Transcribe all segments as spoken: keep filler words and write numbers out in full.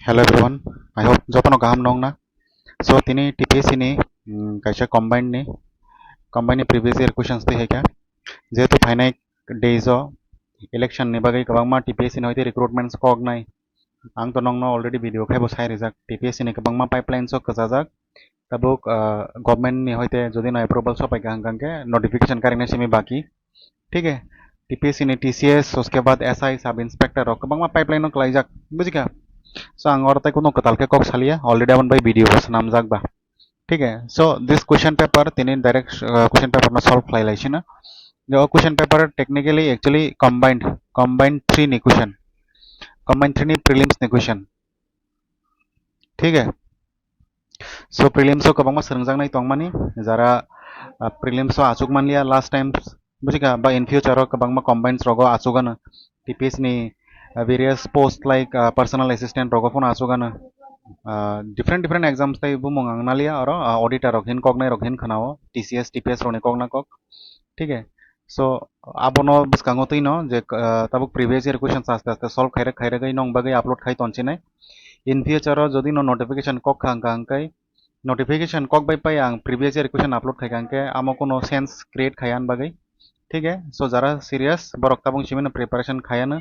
Hello everyone, I hope jotono kaham nongna. So tini T P S C ni, mm, kaisa combined ni, combined ni previous year questions twi hai kha. Jehetu phainai days o election ni bagwi kwbangma T P S C ni hoite recruitments kok nai. Ang to nongno already video khai bo sai rijak. T P S C ni kwbangma pipelines o kwchajak. Tabuk, ah, government ni hoite jodi no approval sopai kha hwnkha hwnkhe notification karina simi baki. Thik hai, T P S C ni T C S, uske baad S I, sub inspector rok kwbangma pipeline o kwlaijak, bujikha? So ang oro tei kuno kwtal khe kok saliya, already aboni bai video bo swnamjak ba. Thik hai, so this question paper tini direct, uh, question paper no solve khlai lai sino. Je o question paper technically actually combined, combined three ni question, combined three ni prelims ni question. Thik hai. So prelims o kwbangma swrwngjaknai tongmani, jara, ah, prelims o achuk manliya last time, bujikha, ba in future o kwbangma combines rogo achuk ano, T P S ni, ah, various post like, ah, personal assistant rogo phano achuk ano, ah, different different exams tai bumung ang naliya oro, ah, auditor rok hin koknai rok hin khwnao, T C S, T P S rokni kokna kok, thik hai. So abono bwskango twino je, ah, tabuk previous year questions aste aste solve khairek khairek wi nong bagwi upload khai tonchinai. In future o jodi no notification kok kha hwnkha hwnkhe, notification kok bai pai ang previous year question upload khai kha hwnkhe amo kuno sense create khaiya ani bagwi. Thik hai, so jara serious borok tabuk simi no preparation khaiya no,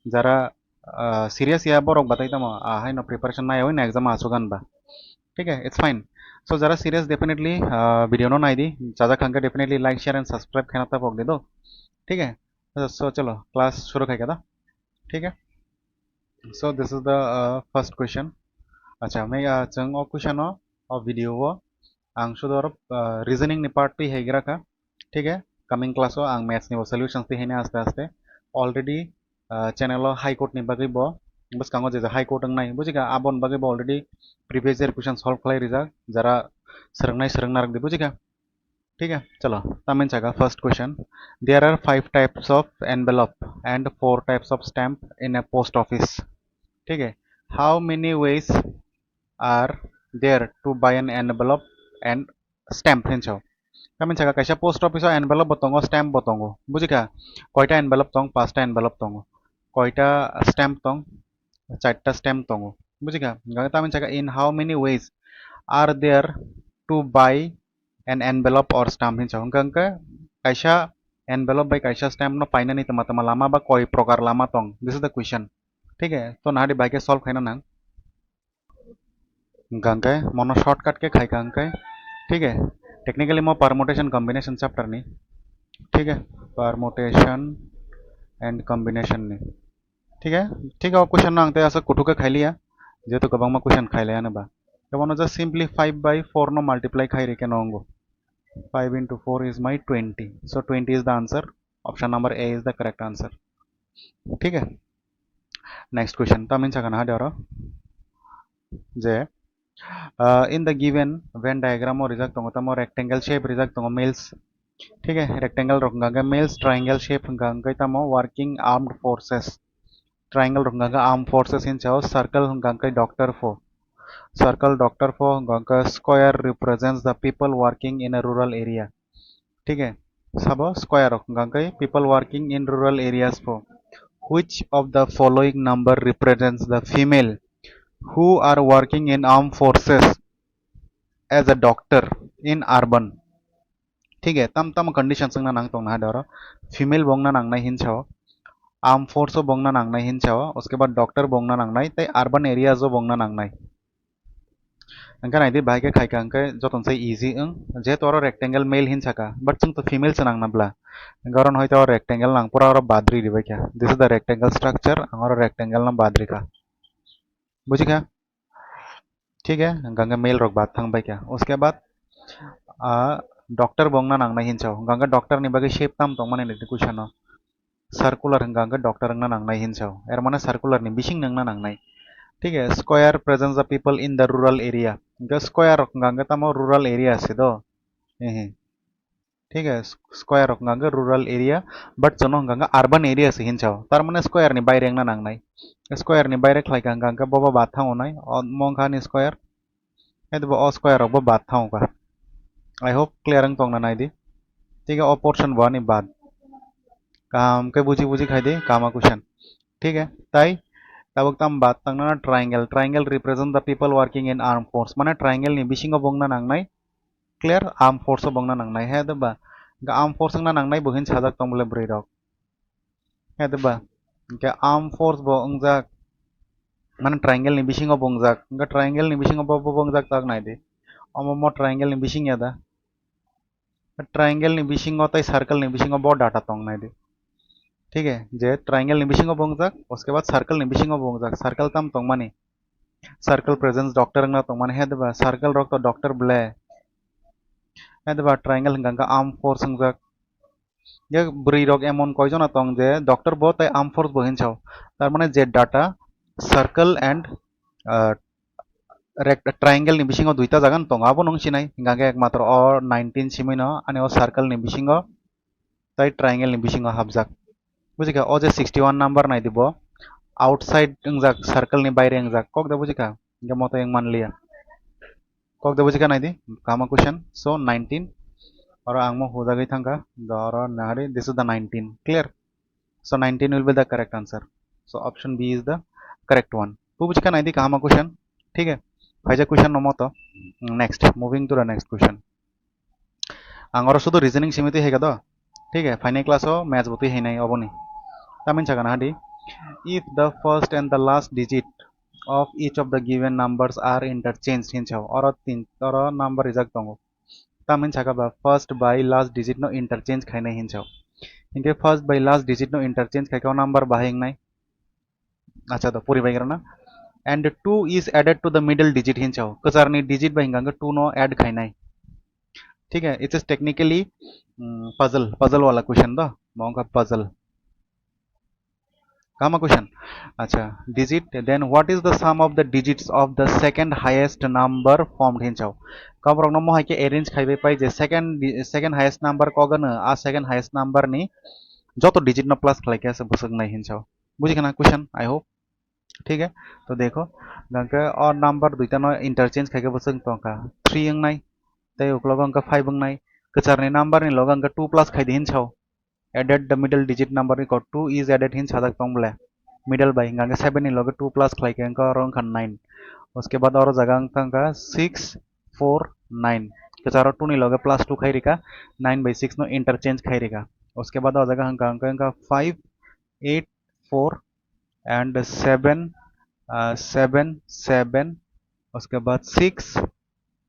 jara, ah, serious ya borok batai tamo, ah, hai no preparation nai oi no exam achuk ani ba. Thik hai, it's fine. So jara serious definitely, ah, video no nai di, chajak hwnkhe definitely like, share and subscribe khaina ta pok di do. Thik hai, so chalo class shuru khai kha da. Thik hai. So this is the, uh, first question. Acha, mai, uh, chwng o question o, o video o ang sudo oro, uh, reasoning ni part twi hai gra kha. Thik hai, coming class o ang maths ni bo solutions twi hai nai aste aste. Already, uh, channel o High Court ni bagwi bo bwskango je je High Court wngnai, bujikha, aboni bagwi bo already previous year question solve khlai rijak, jara swrwngnai swrwng narwk di, bujikha? Thik hai, chalo, tamni saka first question. There are five types of envelope and four types of stamp in a post office. Thik hai, how many ways are there to buy an envelope and stamp hinwi sao? Tamni saka kaisa post office o envelope bo tongo, stamp bo tongo. Bujikha? Koita envelope tong? Pasta envelope tongo. Koita stamp tong? Charta stamp tongo. Bujikha? Hwnkhe tamni saka, in how many ways are there to buy an envelope or stamp hinwi sao? Hwnkhe, hwnkhe kaisa envelope bai kaisa stamp no painani tama tama lama ba koi prokar lama tong? This is the question. Thik hai, to nahadi bai khe solve khaina nang. Hwnkhe mono shortcut khe khai kha hwnkhe, thik hai, technically mo permutation combination chapter ni, thik hai, permutation and combination ni, thik hai, thik hai, o question no ang tei aswk kuthuk khe khailiya, jehetu kwbangma question khailai ano ba. Khe bono just simply five by four no multiply khai rikhe no wngo, five into four is my twenty, so twenty is the answer, option number A is the correct answer. Thik hai? Next question, tamni saka nahadi oro je, uh, in the given Venn diagram o rijak tongo, tamo rectangle shape rijak tongo, males, thik hai, rectangle rok hwnkha khe males, triangle shape hwnkha khe tamo working armed forces, triangle rok hwnkha khe armed forces hinwi sao, circle hwnkha khe doctor pho, circle doctor pho hwnkha khe square represents the people working in a rural area. Thik hai? Sabo square rok hwnkha khe people working in rural areas pho. Which of the following number represents the female who are working in armed forces as a doctor in urban? Thik hai, tam tamo condition swngna nang tongna hai doro. Female bo wngna nangnai hinwi sao, armed force o bo wngna nangnai hinwi sao, uske baad doctor bo wngna nangnai, tei urban areas o bo wngna nangnai. Hwnkhe naidi, bahai khe khaikha hwnkhe jotono se easy wng, jehetu oro rectangle male hinwi sakha, but chwng to female se nangna bla, hwnkhe oro no hoito rectangle nang pura oro bad ri ribaikha. This is the rectangle structure, ang oro rectangle no bad rikha. Bujikha? Thik hai, hwnkhe male rok bad thang baikha. Uske baad, ah, doctor bo wngna nangnai hinwi sao, hwnkhe doctor ni bagwi shape tam tongmani nini question o. Circular hwnkha hwnkhe doctor wngna nangnai hinwi sao. Er mane circular ni bising wngna nangnai. Thik hai, square presents the people in the rural area. Hwnkhe square rok hwnkha hwnkhe tamo rural area se do. Ehe. Thik hai, square rok hwnkha hwnkhe rural area, but chwngno hwnkha hwnkhe urban area se hinwi sao. Tar mane square ni baire wngna nangnai. Square ni baire khlaikha hwnkha hwnkhe bobo bad thango nai. Omo wngkha ani square. Hai bo o square rok bo bad thango kha. I hope clear wng tongna naidi. Thik hai, o portion bo ani bad. Kaham khe buji buji khai di, kaham a question. Thik hai, tai Tabuk tam ba tangnana triangle. Triangle represent the people working in armed force. Mane triangle ni bisingo bongna nangnai. Clear? Armed force o bongna nangnai. He de ba? Ga armed force wngna nangnai bo hin sajak tong bole bwrwi rok. He de ba? Hingke armed force bo wngjak. Mane triangle ni bisingo bongjak. Hingke triangle ni bisingo bo, bo bongjak tak nai di. Omo mo triangle ni bising ya da? Triangle ni bisingo tei circle ni bisingo bo data tong nai di. Thik hai, je triangle ni bisingo bongjak, uske baad circle ni bisingo bongjak. Circle tam tongmani? Circle presents doctor wngna tongmani, he de ba? Circle rok to doctor ble. He de ba? Triangle hingka hingke armed force wngjak. Je bwrwi rok emon koi jona tong je doctor bo tei armed force bo hinsa o. Tar mane je data circle and, ah, rect-, triangle ni bisingo duita jaga no tongo, abo no wng sinai. Hingka hingke ekmatro o nineteen simi no ani o circle ni bisingo tei triangle ni bisingo hapjak. Bujikha, o je sixty one number nai di bo, outside wngjak, circle ni baire wngjak, kok da bujikha, hingke moto wng manliya. Kok da bujikha nai di, kaham question. So nineteen, oro ang mo hujagwi thangkha, do oro nahari, this is the nineteen, clear? So nineteen will be the correct answer. So option B is the correct one. Bu bujikha nai di, kaham question. Thik hai, phaijak question no moto. Next, moving to the next question. Ang oro sudu reasoning simi twi hai kha do. Thik hai, phainai class o maths bo twi hai nai oboni. Tamni sakha na di, if the first and the last digit of each of the given numbers are interchanged hinsa o. Oro tin, oro number rijak tongo. Tamni sakha ba first bai last digit no interchange khainai hinsa o. Hinkhe first bai last digit no interchange khaikhe o number bahai wngnai. Acha, do puri bai rana. And two is added to the middle digit hinsa o. Kwcharni digit bai hingka hingke two no add khainai. Thik hai, it is technically, mm, puzzle, puzzle wala question do. Mo wngkha puzzle. Kaham question. Acha, digit, then what is the sum of the digits of the second highest number formed hinsa o. Kaborok no mo hai khe arrange khaibai pai je second di-, second highest number kok ano, a second highest number ni joto digit no plus khlai khe se bwswk nai hinsa o. Bujikha na question, I hope. Thik hai, to dekho, hingke o number duita no interchange khaikhe bwswk tongkha, three wngnai, tei uklogo hingke five wngnai, kwcharni number ni logo hingke two plus khaidi hinsa o, added the middle digit number ni kok two is added hin sajak tong bole, middle bai hingke seven ni loge two plus khlaikhe hingke oro wngkha nine, uske baad oro jaga wngkha six four nine, kwcharo two ni loge plus two khai rikha, nine bai six no interchange khai rikha, uske baad o jaga hingka hingke wngkha five eight four and seven, ah, seven seven, uske baad six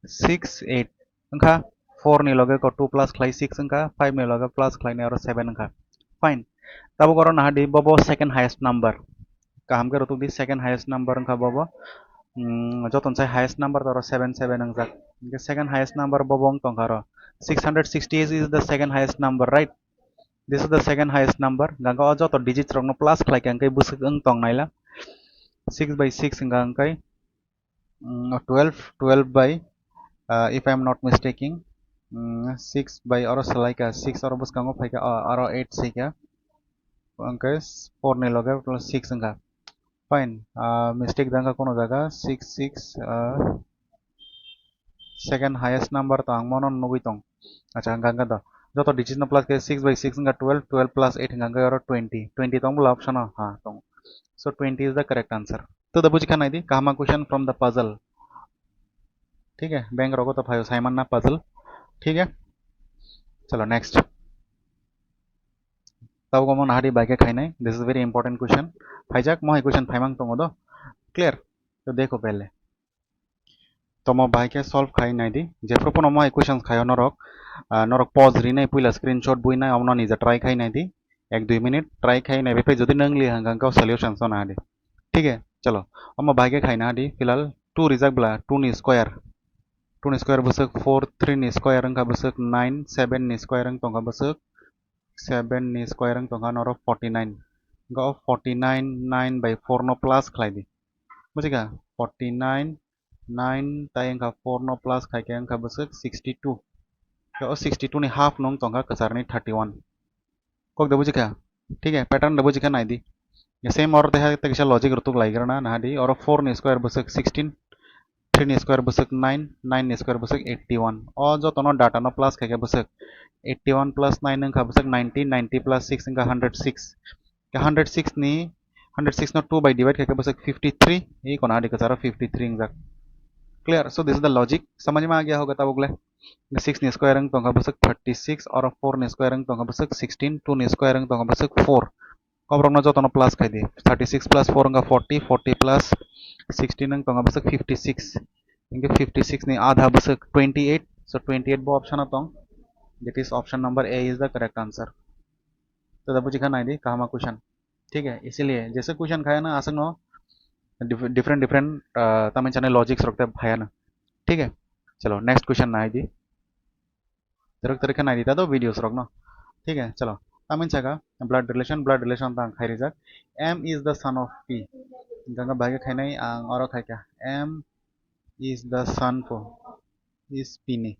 six eight wngkha, four ni loge ko two plus khlai six wngkha, five ni loge plus khlai nai oro seven wngkha. Fine, tabuk oro naha di, bobo second highest number, kaham khe rwtuk di, second highest number wngkha bobo, mm, joto ni sai highest number to oro seven seven wngjak, hingke second highest number bobo wng tongkha oro, six hundred sixty eight is the second highest number, right? This is the second highest number. Hingka o joto digits rok no plus khlai kha hingke bwswk wng tong naila. Six by six hingka hingke, mm, twelve, twelve by, uh, if I am not mistaken, mm, six by oro swlai kha, six oro bwskango phai kha, uh, oro eight sai kha. Hingke four ni loge plus six hingka. Fine, ah, mistake jang kha kono jaga, six six, ah, second highest number to ang mono nugui tong. Acha, hingka hingka do. Joto digit no plus khe six by six hingka twelve, twelve plus eight hingka hingka oro twenty. Twenty tong bwla option o? Ha, tong. So twenty is the correct answer. To da bujikha nai di, kaham question from the puzzle. Thik hai, bank rogo to phaio saiman na puzzle. Thik hai. Chalo, next. Tabuk omo naha di bai khe khainai. This is very important question. Phaijak, mohai question phaimang tongo do. Clear? To dekho pele. Tomo bai khe solve khai nai di. Jephru phano mohai questions khaio norok, ah, norok pause rinai, puila screenshot buinai, omono nija try khai nai di. Ek dui minute try khai nai, bephe jodi nang li hangkha hangkha solution sona di. Thik hai? Chalo. Omo bai khe khai naha di. Filal two rijak bwla two ni square. Two ni square bwswk four, three ni square wngkha bwswk nine, seven ni square wng tongkha bwswk seven ni square wng tongkha norok forty nine. Hingke o forty nine, nine by four no plus khlai di. Bujikha? Forty nine, nine tai wngkha four no plus khaikhe wngkha bwswk sixty two. Hingke o sixty two ni half no wng tongkha kwcharni thirty one. Kok da bujikha? Thik hai, pattern da bujikha nai di. Same oro teha tekisa logic rwtuk lai grana naha di. Oro four ni square bwswk sixteen, three ni square bwswk nine, nine ni square bwswk eighty one. O joto no data no plus khaikhe bwswk eighty one plus nine wngkha bwswk ninety, ninety plus six wngkha hundred six. Hundred six ni Hundred six no two by divide khaikhe bwswk fifty three, ei kono adi kwcharo fifty three wngjak. Clear? So this is the logic. Samani ma agya hoga tabuk le. Six ni square wng tongkha bwswk thirty six, oro four ni square wng tongkha bwswk sixteen, two ni square wng tongkha bwswk four. Kobrokno jotono plus khai di. Thirty six plus four wngkha forty, forty plus sixteen wng tongkha bwswk fifty six. Hinkhe fifty six ni adha bwswk twenty eight. So twenty eight bo option o tong. That is option number A is the correct answer. Tada bujikha naidi kahama question. ठीक है, इसलिए जैसे question khaya na aswk no dif-, different different, uh, tamni channel logics rok te phaya na. ठीक है, chalo next question nai di. Teruk teruk khe nai di ta do videos rok no. ठीक है, chalo. Tamni saka blood relation, blood relation ta ang khai rijak. M is the son of P. Ganga bhai khainai ang oro khaika. M is the son for is P ni.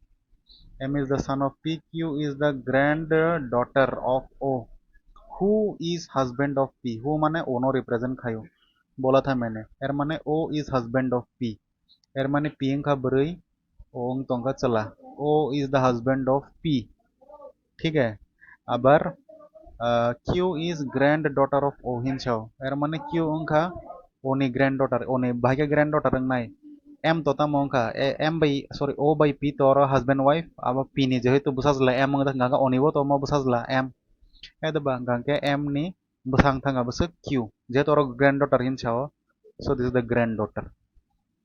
M is the son of P, Q is the granddaughter of O. Who is husband of P? Who mane O no represent khayo. Bola tha mane. Er mane O is husband of P. Er mane P wngkha bwrwi, O wng tongkha chwla. O is the husband of P. ठीक है, abar, uh, Q is granddaughter of O hinsao. Er mane Q wngkha O ni granddaughter, O ni bahai khe granddaughter wngnai. M to tamo wngkha, e, M by, sorry, O by P to oro husband wife, abo P ni jehetu bwsajla M wngkha, hwnkha khe O ni bo to omo bwsajla M. Edeba hwnkha khe M ni bwsang thangkha bwswk Q, jehetu oro granddaughter hinsao. So this is the granddaughter.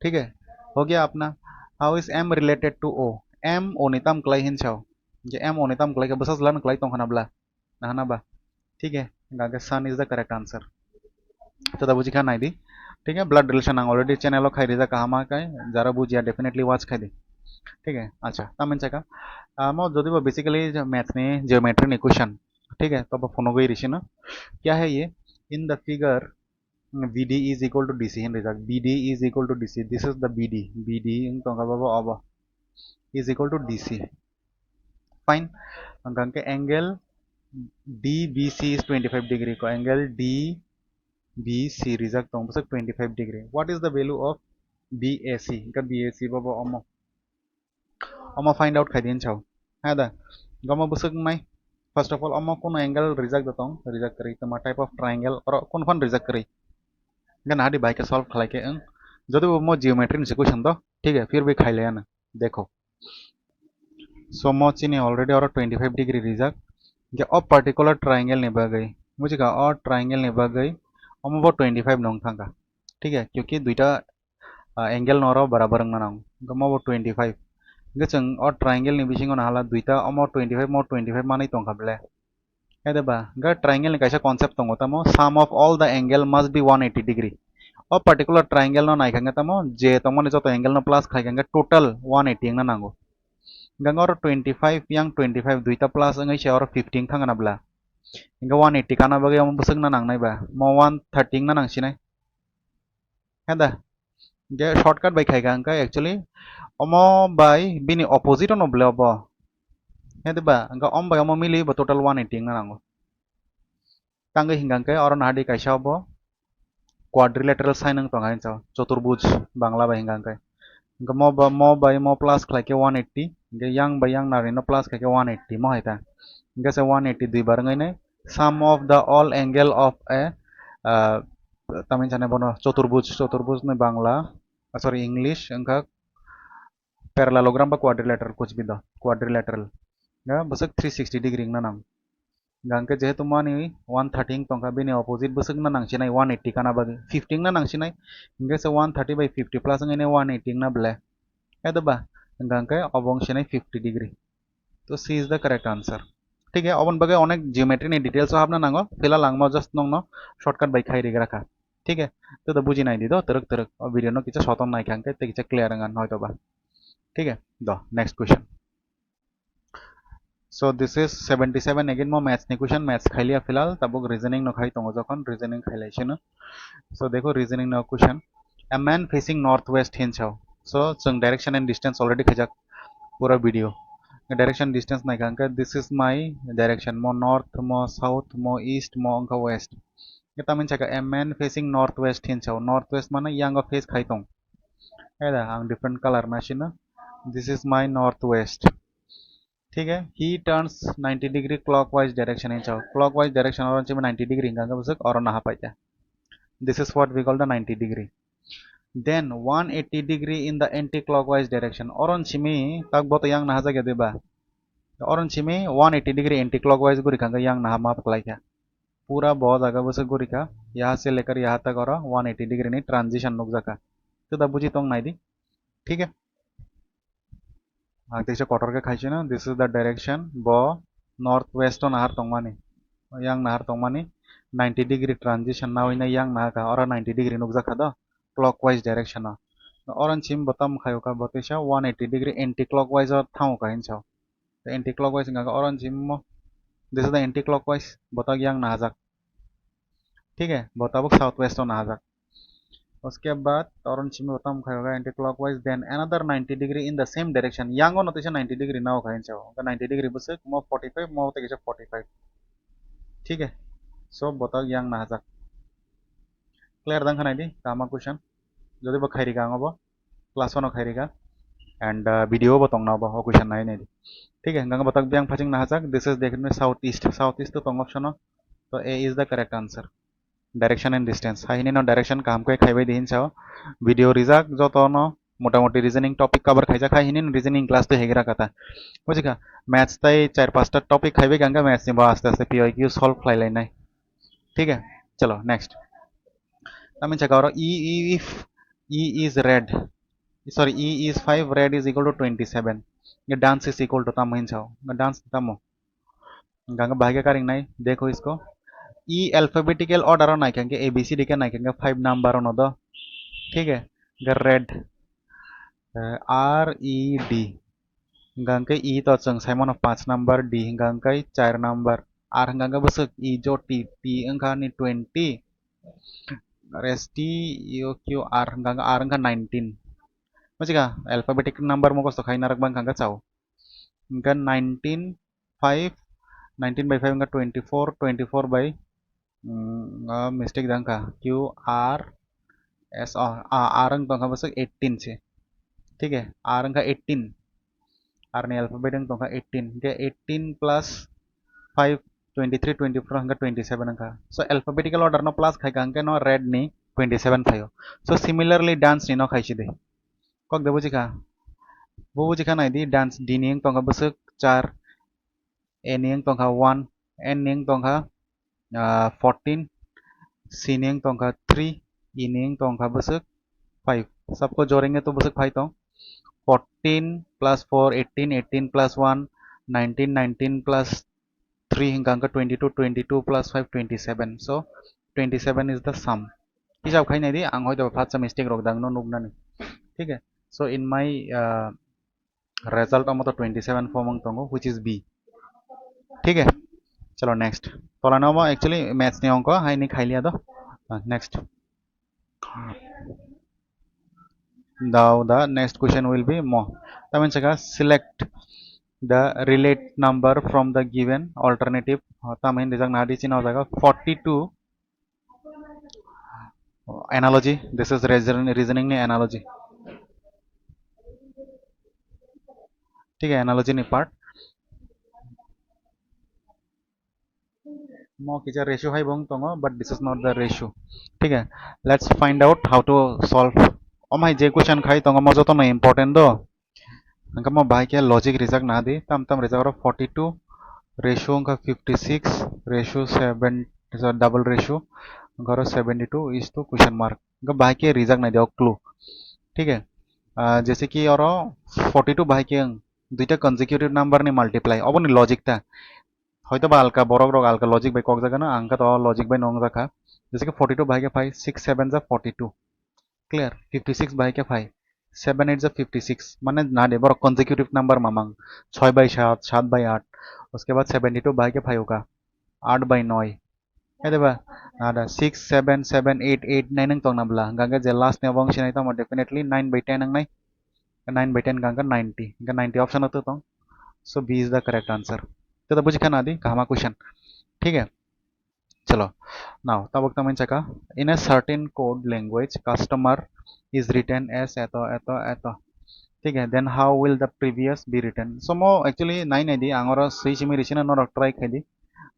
ठीक है, हो गया अपना. How is M related to O? M O ni tam klai hinsao. Je M O ni tam klai khe bwsajla no klai tongkha na bla. Nahana ba. ठीक है, hwnkha khe son is the correct answer. Tada bujikha nai di. ठीक है, blood relation ang already channel o khai rijak kahama kai. Jara bujiya definitely watch khai di. ठीक है, acha, tamni saka. Amo jodi bo basically math ni geometry ni question. ठीक है, to bo phunugwi risino. क्या है ये? In the figure, B D is equal to D C hin rijak. B D is equal to D C. This is the B D. B D wng tongkha babo obo is equal to D C. Fine. Hwnkha khe angle D B C is twenty five degree ko angle D B C rijak tong bwswk twenty five degree. What is the value of B A C? Hwnkha B A C babo omo. Omo find out khai di hinsao. Ha da. Gomo bwswk wngnai. First of all, omo kuno angle rijak da tong, rijak kwrwi, tma type of triangle, oro kun phan rijak kwrwi. Hwnkhe nahadi bai khe solve khlai khe wng. Jodi bo mo geometry ni se question do, ठीक है, फिर भी khai laya na. Dekho. So mo chini already oro twenty five degree rijak. Hwnkhe o particular triangle ni bagwi, bujikha, o triangle ni bagwi omo bo twenty five nung thangkha. ठीक है, क्योंकि दुईटा ah, angle no oro barabar wngna nango. Hwnkhe mo bo twenty five. Hwnkhe chwng o triangle ni bisingo nahala duita, omo twenty five, mo twenty five manwi tongkha ble. Hede ba, hwnkhe triangle ni kaisa concept tongo, tamo sum of all the angle must be one eighty degree. O particular triangle no naikha hwnkhe tamo je tongmani joto angle no plus khaikha hwnkhe total one eighty wngna nango. Hwnkhe oro twenty five yang twenty five duita plus wngwi se oro fifty wngthangna bla. Hwnkhe one eighty kana bagwi omo bwswk na nangnai ba, mo one thirty wngna nangsinai. Heda. Hwnkhe shortcut bai khaikha hwnkhe actually omo bai bini opposite ono ble obo. Hede ba hwnkhe omo bai omo mili bo total one eighty wngna nango. Tangwi hwnkha hwnkhe oro nahadi kaisa obo quadrilateral sign wng tongkha hinsa choturbuj bangla bai hwnkha hwnkhe. Hwnkhe mo ba, mo bai mo plus khlai khe one eighty, hwnkhe yang bai yang narino plus khlai khe one eighty mo hai ta. Hwnkhe se one eighty dui bar wngwi nai sum of the all angle of a, ah, tamni sanai bono choturbuj, choturbuj ni bangla, ah, sorry, English wngkha parallelogram ba quadrilateral kuch bhi do, quadrilateral. Ya, bwswk three sixty degree wngna nang. Hwnkhe jehetu mani one thirty wng tongkha, bini opposite bwswk na nangsinai one eighty kana bagwi, fifty wngna nangsinai, hwnkhe se one thirty by fifty plus wngwi nai one eighty wngna ble. Edo ba, hwnkhe obo wngsinai fifty degree. To C is the correct answer. ठीक है, oboni bagwi onek geometry ni details o habna nango, philal ang mo just nongno shortcut bai khai rigra kha. ठीक है, to da buji nai di do, twrwk twrwk, o video no kisa sotom nai kha hwnkhe tei kisa clear wngkha hoito ba. ठीक है, do, next question. So this is seventy seven, again mo maths ni question, maths khailiya philal, tabuk reasoning no khai tongo jokhon, reasoning khailai sino. So dekho reasoning no question, a man facing northwest hinsao. So chwng direction and distance already khaijak pura video. Direction distance naikha hwnkhe this is my direction, mo north, mo south, mo east, mo wngkha west. Hwnkhe tamni saka a man facing northwest hinsao, northwest mane yango face khai tong. Eda ang different color na sino. This is my northwest. ठीक है, he turns ninety degree clockwise direction hinsao. Clockwise direction oro chini ninety degree hwnkha hwnkhe bwswk oro naha paikha. This is what we call the ninety degree. Then one eighty degree in the anti-clockwise direction. Oron simi tak boto yang nahajak ya diba? Oron simi one eighty degree anti-clockwise guri kha, yang naha map khlai kha. Pura bo jaga bwswk guri kha, yaha se lekar yaha tak oro one eighty degree ni transition nukjak kha. Tei da buji tong nai di. Thik hai? Ang teisa kotor khe khaisino, this is the direction, bo north west o nahar tongmani, yang nahar tongmani, ninety degree transition nawi na yang nahar kha, oro ninety degree nukjak kha do, clockwise direction o. Oro chim bo tamo khaio kha, bo teisa one eighty degree anti clockwise o thango kha hinsa. Anti clockwise wngkha khe oro chim mo, this is the anti clockwise, bo tak yang nahajak. Thik hai, bo tabuk south west o nahajak. Uske baad oron simi bo tamo khaio kha anti clockwise, then another ninety degree in the same direction. Yang o no teisa ninety degree nao kha hinsa o. Ninety degree bwswk mo forty five, mo tei kisa forty five. Thik hai, so bo tak yang nahajak. Clear dang kha nai di, kama question. Jodi bo khairi kha ang bo class one o khairi kha, and video bo tongna bo o question nai nai di. Thik hai, hwnkhe bo tak yang phaching nahajak. This is definitely south east, south east to tong option o. To A is the correct answer. Direction and distance. Hai hinino direction kaham khe khaibai di hinsa o. Video rijak joto no motamoti reasoning topic cover khaijak, hai hinino reasoning class twi hegira kata. Bujikha, maths tai char pasta topic khaibai kha, maths ni bo aste aste P Y Q solve khlai lainai. Thik hai, chalo next. Tamin chaka oro E, E, if E is red, sorry, E is five, red is equal to twenty seven. Dance is equal to tamo hinsa o, dance tamo. Hwnkhe bahai khe karingnai, dekho isko. E alphabetical order o naikha khe, A B C D khe naikha khe five number o no do. Thik hai? Hwnkhe red, eh, R E D. Hwnkhe E to chwng saimano panch number, D hwnkhe char number, R hwnkhe bwswk E jo T, T wngkha ni twenty, S T U Q R hwnkhe R wngkha nineteen. Bujikha, alphabetic number mukhosto khai narwk bang kha chao. Hwnkhe nineteen, five, nineteen by five wngkha twenty four, twenty four by, mm, ah, mistake dang kha, Q R S, ah, ah, R wng tongkha bwswk eighteen se. Thik hai, R wngkha eighteen. R ni alphabet wng tongkha eighteen. Hwnkhe eighteen plus five, twenty three, twenty four wngkha twenty seven wngkha. So alphabetical order no plus khai kha hwnkhe no red ni twenty seven phaio. So similarly dance ni no khaisi de. Kok de bujikha? Bo bujikha nai di, dance D ni wng tongkha bwswk char, A ni wng tongkha one, N ni wng tongkha, ah, fourteen, C ni wng tongkha three, E ni wng tongkha bwswk five. Sabko joring to bwswk phai tong. Fourteen plus four, eighteen, eighteen plus one, nineteen, nineteen plus three hwnkha hwnkhe twenty two, twenty two plus five, twenty seven. So twenty seven is the sum. Hisab khai nai di, ang hoito phatsa mistake rok dang no nuknani. Thik hai? So in my, uh, result omo to twenty seven form wng tongo, which is B. Thik hai? Chalo next. Tolano omo actually maths ni ongko, hai ni khailiya do. Ah, next. Now the next question will be mo. Tamin saka select the relate number from the given alternative. Tamin dijak nadi china jaga forty two. Analogy. This is reason-, reasoning ni analogy. Thik hai, analogy ni part. Mo kisa ratio hai bo wng tongo, but this is not the ratio. Thik hai, let's find out how to solve. Omhai je question khai tongo, mo joto no important do. Hwnkhe mo bahai khe logic rijak na di, tam tam rijak oro forty two, ratio wngkha fifty six, ratio seven, double ratio wngkha oro seventy two is to question mark. Hwnkhe bahai khe rijak nai di o clue. Thik hai, ah, jese ki oro forty two bahai khe wng, duita consecutive number ni multiply, oboni logic ta. Hoito ba alka borok rok alka logic bai kok jagano, ang kha to logic bai no wng jakha. Jese ki forty two bahai khe phai, six seven ja forty two. Clear? Fifty six bahai khe phai, seven eight ja fifty six. Mane na de borok consecutive number mamang. Soi bai sat, sat bai aat. Uske baad seventy two bahai khe phai uka, aat bai noi. Hai de ba? Na da six seven seven eight eight nine wng tong na bla. Hwnkhe je last ni obo wng sinai tamo definitely nine by ten wng nai. Nine by ten hwnkhe ninety. Hwnkhe ninety option o tong. So B is the correct answer. Tei da buji kha na di, kahama question. Thik hai? Chalo. Now, tabuk tamo saka, in a certain code language, customer is written as eto, eto, eto. Thik hai? Then how will the previous be written? So mo actually nai nai di, ang oro swi simi risina norok try khai di.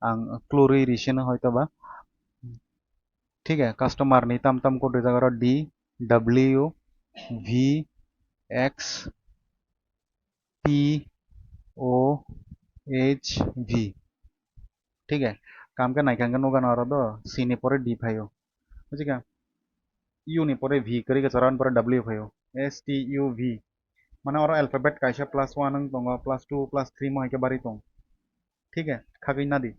Ang clue rwi risina hoito ba. Thik hai, customer ni tam tam code rijak aro D W V X P O H V. Thik hai, kam khe naikha hwnkhe nukha aro do C ni pore D phaio. Bujikha? U ni pore V kwrwi khe chara, pore W phaio. S T U V. Mane oro alphabet kaisa plus one wng tongo, plus two, plus three mo hai khe bari tong. Thik hai, khagwi nadi.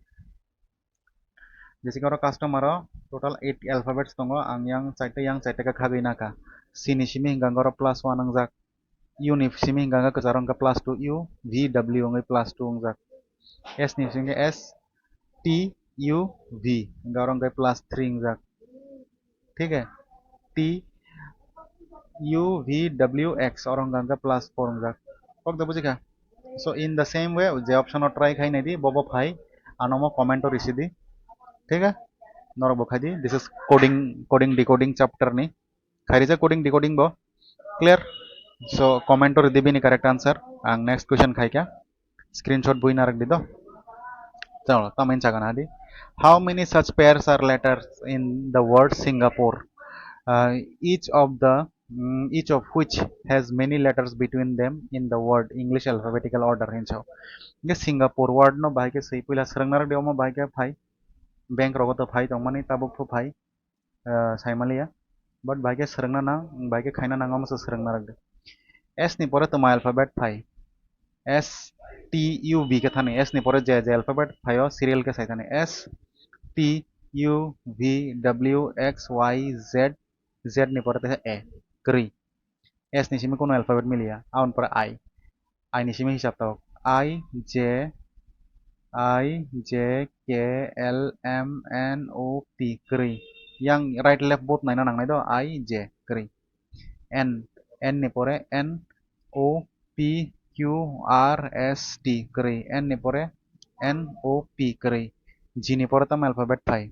Jesi oro customer o total eight alphabets tongo, ang yang chaita, yang chaita khe khagwi nakha. C ni simi hwnkha oro plus one wngjak. U ni simi hwnkha khe kwcharo hwnkha plus two, U, V, W wngwi plus two wngjak. S ni simi hwnkha S T U V, hwnkha oro hwnkha plus three wngjak. Thik hai? T U V W X, oro hwnkha hwnkha plus four wngjak. Kok da bujikha? So in the same way, je option o try khai nai di, bobo phai, ano mo comment o risi di. Thik hai? Norok bo khai di. This is coding, coding decoding chapter ni. Khairija coding decoding bo. Clear? So comment o ridi bini correct answer. Ang next question khaikha. Screenshot bui narak di do. Chalo, tamin chagana di. How many such pairs are letters in the word Singapore? Uh, each of the, mm, each of which has many letters between them in the word English alphabetical order hinso. Nge Singapore word no bahai khe sei puila srwng narak di, omo bahai khe phai. Bank rogo to phai tongmani, tabuk phu phai. Ah, saimaliya, but bahai khe srwngna nang, bahai khe khaina nang, omo se srwngna rwdi. S ni pore toma alphabet phai? S T U V khe thani, S ni pore je je alphabet phaio serial khe sai thani. S T U V W X Y Z, Z ni pore te A, kwrwi. S ni simi kuno alphabet miliya, aboni pore I. I ni simi hisab tabuk. I, J, I, J, K, L, M, N, O, P, kwrwi. Yang right left both naina nangnai do, I, J, kwrwi. N, N ni pore N, O, P, Q, R, S, T, kwrwi. N ni pore N, O, P, kwrwi. G ni pore tamo alphabet phai?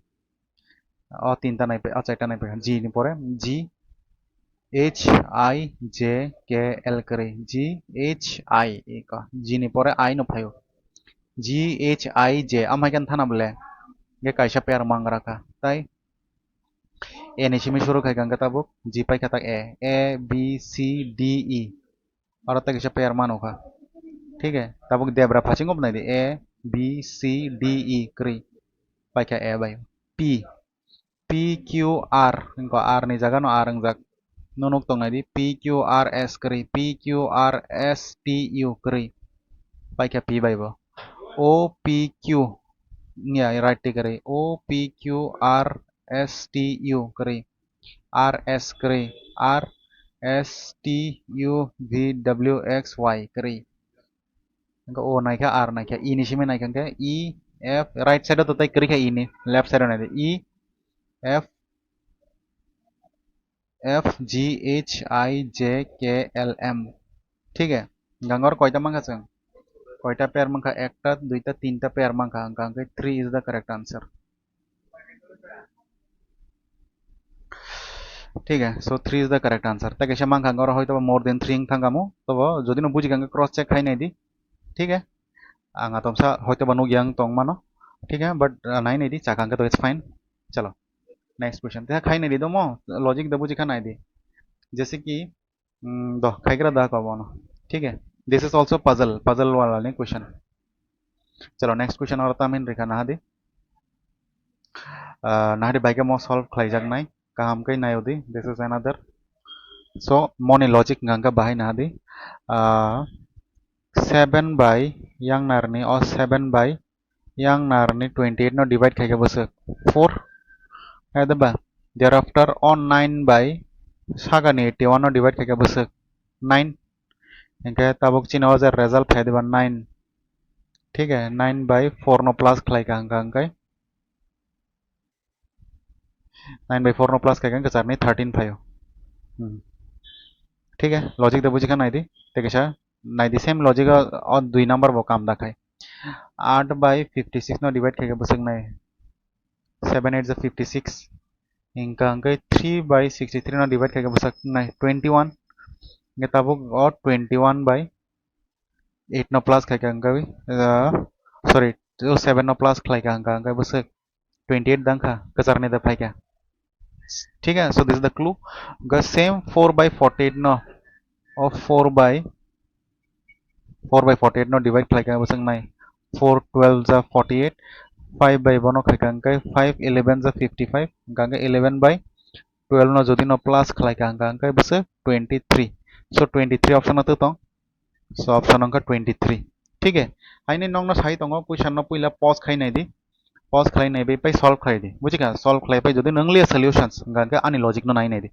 O tinta nai, o chaita nai, G ni pore G, H, I, J, K, L kwrwi. G, H, I, iko. G ni pore I no phaio. G, H, I, J. Amhai khe thana bole. Ge kaisa pair mangra kha. Tai A ni simi suru khai kha hwnkhe tabuk G paikha tak A. A, B, C, D, E. Aro tei kisa pair mano kha. Thik hai? Tabuk debra phasingo bo nai di. A, B, C, D, E kwrwi. Paikha A bai. P. P, Q, R. Wngkha R ni jaga no R wngjak. Nunuk tong nai di. P, Q, R, S kwrwi. P, Q, R, S, T, U kwrwi. Paikha P bai bo. O, P, Q. Nya, right ti kwrwi. O, P, Q, R, S, T, U kwrwi. R, S kwrwi. R, S, T, U, V, W, X, Y kwrwi. Hwnkhe O naikha, R naikha, E ni simi naikha hwnkhe E, F, right side o to tei kwrwi kha E ni, left side o naidi. E, F, F, G, H, I, J, K, L, M. Thik hai? Hwnkhe oro koita mankha chwng? Koita pair mankha? Ekta, duita, tinta pair mankha. Hwnkhe three is the correct answer. Thik hai, so three is the correct answer. Tei kaisa mankha oro hoito ba more than three wng thang kamo. Tobo jodi no buji kha hwnkhe cross check khai nai di. Thik hai? Ang atomsa hoito ba nukya wng tong mano. Thik hai, but, uh, nai nai di, chakha hwnkhe to it's fine. Chalo. Next question. Tei khai nai di domo, logic da buji kha nai di. Jese ki, Hmm, do, khaigra da ko bono. Thik hai? This is also puzzle, puzzle wala ni question. Chalo, next question oro tamin rikha nahadi. Ah, nahadi bai khe mo solve khlaijaknai. Kaham khe nai udi. This is another. So, moni logic hwnkha bahai nahadi. Ah, seven by yang narni o seven by yang narni twenty eight no divide khaikhe bwswk four. Hai da ba? Thereafter o nine by sagani eighty one no divide khaikhe bwswk nine. Hinkhe tabuk chini o je result phai diba nine. Thik hai, nine by four no plus khlaikha hwnkha hwnkhe nine by four no plus khaikhe hwnkhe charni thirteen phaio. Hmm. Thik hai, logic da bujikha naidi. Tei kaisa naidi, same logic o, o dui number bo kam da khai. Eight by fifty six no divide khaikhe bwswk nai. Seven eight ja fifty six. Hwnkha hwnkhe three by sixty three no divide khaikhe bwswk nai twenty one. Hwnkhe tabuk o twenty one by eight no plus khaikha hwnkhe, uh, sorry, o seven no plus khlaikha hwnkha hwnkhe bwswk twenty eight dangkha, kwcharni da phaikha. Thik hai, so this is the clue. Ga same four by forty-eight no, o four by four by forty-eight no divide khlai kha bwswk nai, four twelve ja forty-eight, five by bono khai kha hwnkhe five eleven ja fifty-five, hwnkhe eleven by twelve no jodi no plus khlai kha hwnkhe bwswk twenty-three. So twenty-three option no tong. So option wngkha twenty-three. Thik hai, haini nokno sai tongo, question no puila pause khai nai di, pause khai nai bai pai solve khai di, bujikha? Solve khlai pai jodi nang liya solutions, hwnkhe ani logic no nai nai di,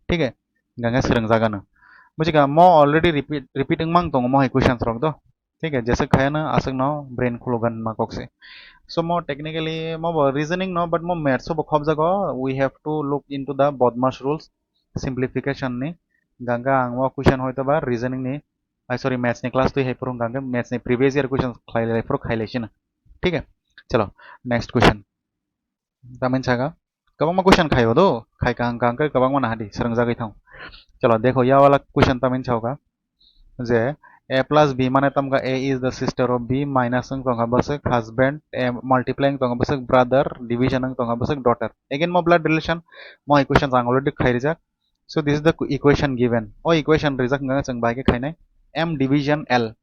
thik hai? Hwnkhe swrwng jaga no, bujikha? Mo already repeat repeat wngmang tongo mo hai questions rok do, thik hai? Jeswk khaya no aswk no brain khulugan ma kok se. So mo technically mo bo reasoning no, but mo maths bo khobjago. We have to look into the BODMAS rules, simplification ni. Hwnkhe ang o question hoito ba reasoning ni, ai sorry, maths ni class twi hai phuru hwnkhe maths ni previous year question khlai lai phuru khai lai sino. Thik hai? Chalo, next question. Tamni saka kwbangma question khaio do, khai kha hwnkhe kwbangma nahadi swrwngjagwi thang. Chalo, dekho, ya wala question tamni saka je a plus b mane tamkha a is the sister of b, minus wng tongkha bwswk husband, a multiply wng tongkha bwswk brother, division wng tongkha bwswk daughter. Again mo blood relation, mo equations ang already khai rijak. So this is the equation given. O equation rijak hwnkhe chwng bai khe khainai m division l.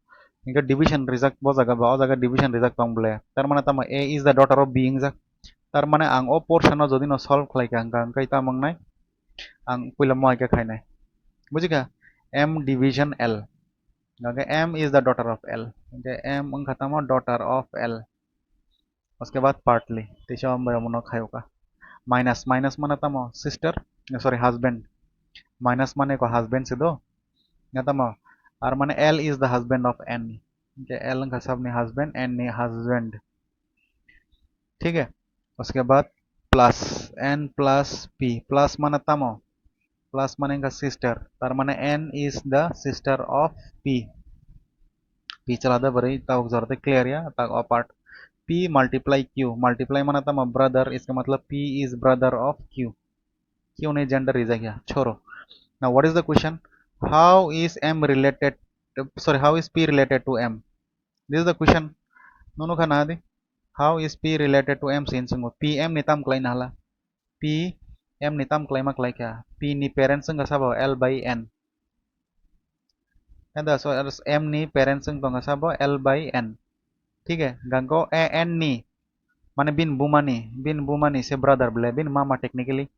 Hwnkhe division rijak bo jaga ba, o jaga division rijak tong bole. Tar mane tamo a is the daughter of b wngjak. Tar mane ang o portion no jodi no solve khlai kha hwnkha hwnkhe tamo wngnai. Ang puila mo hai khe khainai. Bujikha? M division l. Hwnkhe m is the daughter of l. Hwnkhe m wngkha tamo daughter of l. Uske baad partly, teisa ambai omono khayoka. Minus, minus mane tamo sister, eh, sorry, husband. Minus mane ko husband se do. Na tamo, ar mane L is the husband of N. Hwnkhe L wngkha sabni husband, N ni husband. Thik hai? Uske baad plus N plus P. Plus mane tamo? Plus mane wngkha sister. Tar mane N is the sister of P. P chala da bwrwi, tabuk jora tei clear ya, tak o part. P multiply Q. Multiply mane tamo? Brother, iska matlab P is brother of Q. Q ni gender rijak ya, choro. Now what is the question? How is M related, sorry, how is P related to M? This is the question. Nono kha nahadi. How is P related to M? Sin sungo. P M ni tam klai nahala. P M ni tam klai ma klai kha. P ni parents wngkha sabo L by N. Eda so, M ni parents wng tongkha sabo L by N. Thik hai? Gangko A N ni, mane bin buma ni, bin buma ni se brother bole, bin mama technically.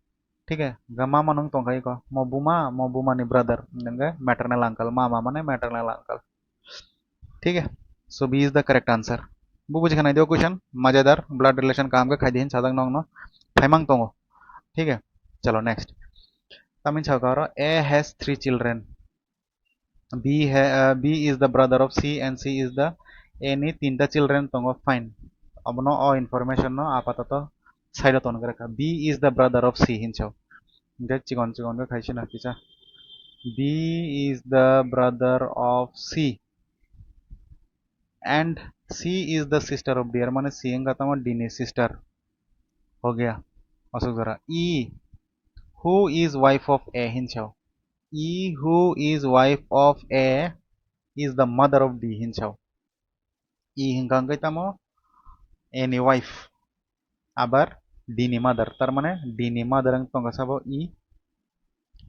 Thik hai? Ga mama nung tongkha iko, mo buma, mo buma ni brother, nungge maternal uncle, mama mane maternal uncle. Thik hai? So B is the correct answer. Bu buji khanai dio question, majedar, blood relation kaham khe khaidi hin sajak nong no, thaimang tongo. Thik hai? Chalo next. Tamin chao karo, A has three children. B ha, uh, B is the brother of C and C is the, A ni tinta children tongo, fine. Abono o information no apatoto side o tongra kha. B is the brother of C hinchao. Hingke chikon chikon khe khaisina kisa. B is the brother of C and C is the sister of D. Er mane C wngkha tamo D ni sister. Ho gaya. Aswk jora. E, who is wife of A hinchao. E who is wife of A is the mother of D hinchao. E hingka hingke tamo? A ni wife. Abar D ni mother. Tar mane D ni mother wng tongkha sabo E.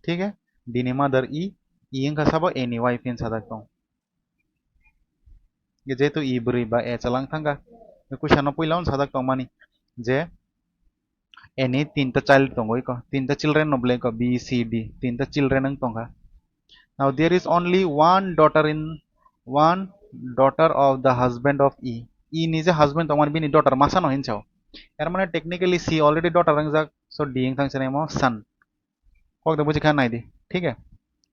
Thik hai? D ni mother E. E wngkha sabo A ni wife hin sajak tong. Jehetu E bwrwi ba A chalang thangkha. Question no puila on sajak tongmani je A ni tinta child tongo iko, tinta children no bole iko, B, C, D, tinta children wng tongkha. Now there is only one daughter in, one daughter of the husband of E. E ni je husband tongmani bini daughter masa no hinchao. Er mane technically C already daughter wngjak, so D wng thang se nai mo son. Kok da buji kha nai di, thik hai?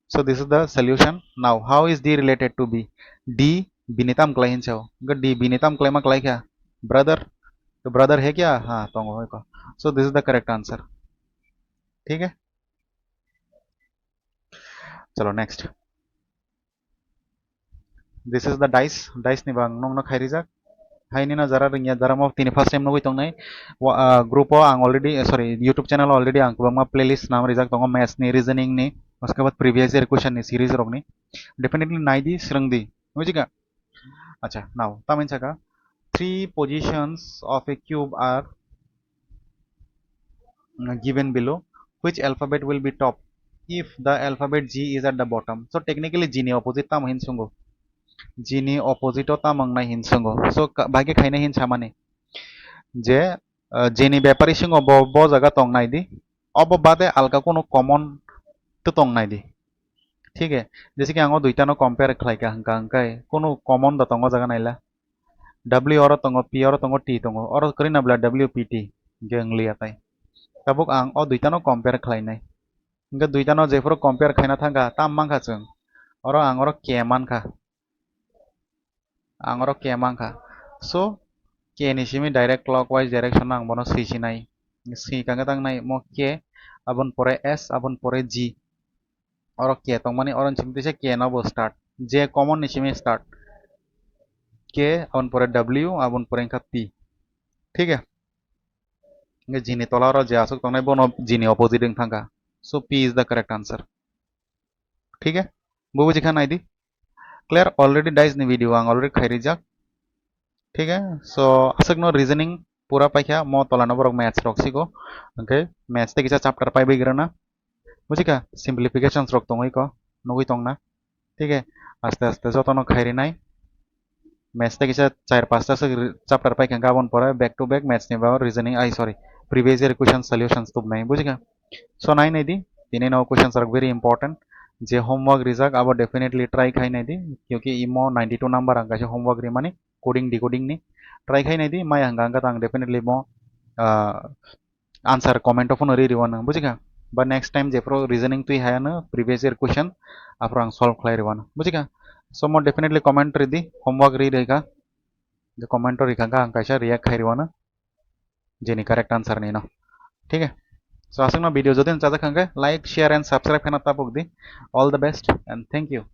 So this is the solution. Now how is D related to B? D bini tam klai hinchao. Ga D bini tam klai ma klai kha? Brother. To brother hai kya? Ha, tongo hai ko. So this is the correct answer. Thik hai? Chalo next. This is the dice. Dice ni bang nong no khai rijak. Hai nino jara ringya, jara mo tini first time nugui tongnai. Wa-, ah, group o ang already, eh, sorry, YouTube channel o already ang kwbangma playlist nam rijak tongo, maths ni, reasoning ni, uske baad previous year question ni series rok ni. Definitely nai di, swrwng di. Bujikha? Acha, now, tamin saka, three positions of a cube are, mm, given below. Which alphabet will be top if the alphabet G is at the bottom? So technically G ni opposite tamo hin sungo? G ni opposite o tamo wngnai hin sungo? So ka-, bai khe khainai hin samani je, uh, G ni bepari singo bo, bo jaga tong nai di. Obo bade alka kunu common to tong nai di. Thik he, jese ki ang o duita no compare khlai kha hwnkha hwnkhe kunu common da tongo jaga naila. W oro tongo, P oro tongo, T tongo. Oro kwrwi na bwla W P T hwnkhe wng liya tai. Tabuk ang o duita no compare khlai nai. Hwnkhe duita no jephuru compare khaina thang kha, tam man kha chwng. Oro ang oro K man kha. Ang oro K man kha. So, K ni simi direct clockwise direction ang bono swi sinai. Swi kangkhe tang nai mo K, aboni pore S, aboni pore G. Oro K tongmani, oro ni simi tisa K no bo start. J common ni simi start. K, aboni pore W, aboni pore wngkha P. Thik he? Hwnkhe G ni tola oro je aswk tongnai bono G ni opposite wng thang kha. So, P is the correct answer. Thik he? Bo buji kha nai di. Clear? Already dice ni video ang already khai rijak. Thik he? So, aswk no reasoning pura paikha, mo tola no borok maths rok sigo. Hwnkhe maths tei kisa chapter pai bai gra na. Buji kha? Simplifications rok tongwi ko, nugwi tong na. Thik he? Aste aste joto no khai ri nai. Maths tei kisa char pasta se re-, chapter pai kha, aboni pore back to back maths ni ba reasoning, ai, sorry, previous year question solutions tubnai, buji kha? So nai nai di, tini no questions are very important. Je homework rijak abo definitely try khai nai di, kyunki imo ninety two number ang kaisa homework rimani coding decoding ni. Try khai nai di, maya hwnkha hwnkha tang definitely mo, ah, answer comment o phano ri riwano, buji kha? Ba next time jephuru reasoning twi hayano previous year question aphuru ang solve khlai riwano, buji kha? So mo definitely comment ri di, homework ri ri kha, je comment o ri kha ang kaisa react khai riwano jeni correct answer ni no. Thik he? So aswk no video jodi no chajak kha hwnkhe like, share and subscribe khaina tabuk di. All the best and thank you.